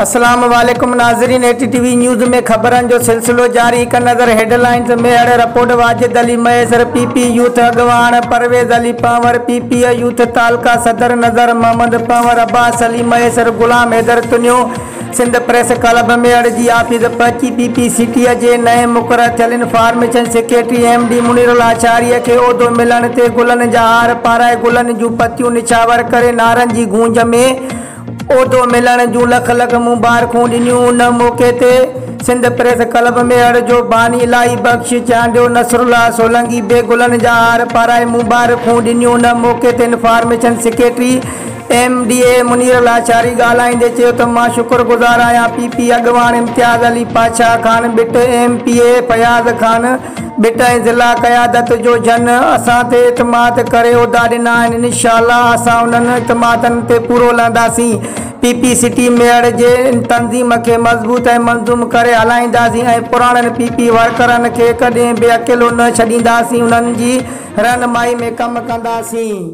اسلام عليڪم ناظرين اي ٽي ٽي وي نيوز ۾ خبرن جو سلسلو جاري هڪ نظر head lines Mehar report Wajid Ali Mahesar P P youth اڳواڻ Parvez Ali Panhwar P P youth تعلقه صدر نظر محمد پنهور عباس علي مهيسر غلام حيدر تنيو سنڌ پريس ڪلب ميهڙ جي آفيس پهچي پي پي سٽيء جي نئين مقرر ٿيل information secretary M D Munir Lashari کي عهدو ملڻ تي گلن جا هار پارائي گلن جون پتيون نڇاور ڪري نعرن جي گونج ۾ عهدو ملڻ جون لک لک مبارڪون ڏنيون ان موقعي تي سنڌ پريس ڪلب ميهڙ جو باني الاهي بخش چانڊيو نصرالله سولنگي به گلن جا هار پارائي مبارڪون ڏنيون ان موقعي تي information secretary M D A Munir Lashari ڳالهائيندي چيو ته مان شڪر گذار آهيان پي پي اڳواڻ Imtiaz Ali Pasha Khan Butt M P A Fayaz Khan Butt ۽ ضلع قيادت جو جن اسان تي اعتماد ڪري عهدا ڏنا آهن انشاء الله اسان انهن اعتمادن تي پورو لهنداسين پي پي سٽي ميهڙ جي تنظيم کي مضبوط ۽ منظوم ڪري هلائينداسين ۽ پراڻن پي پي ورڪرن کي ڪڏهن به اڪيلو نه ڇڏينداسين انهن جي رهنمائي ۾ ڪم ڪنداسين.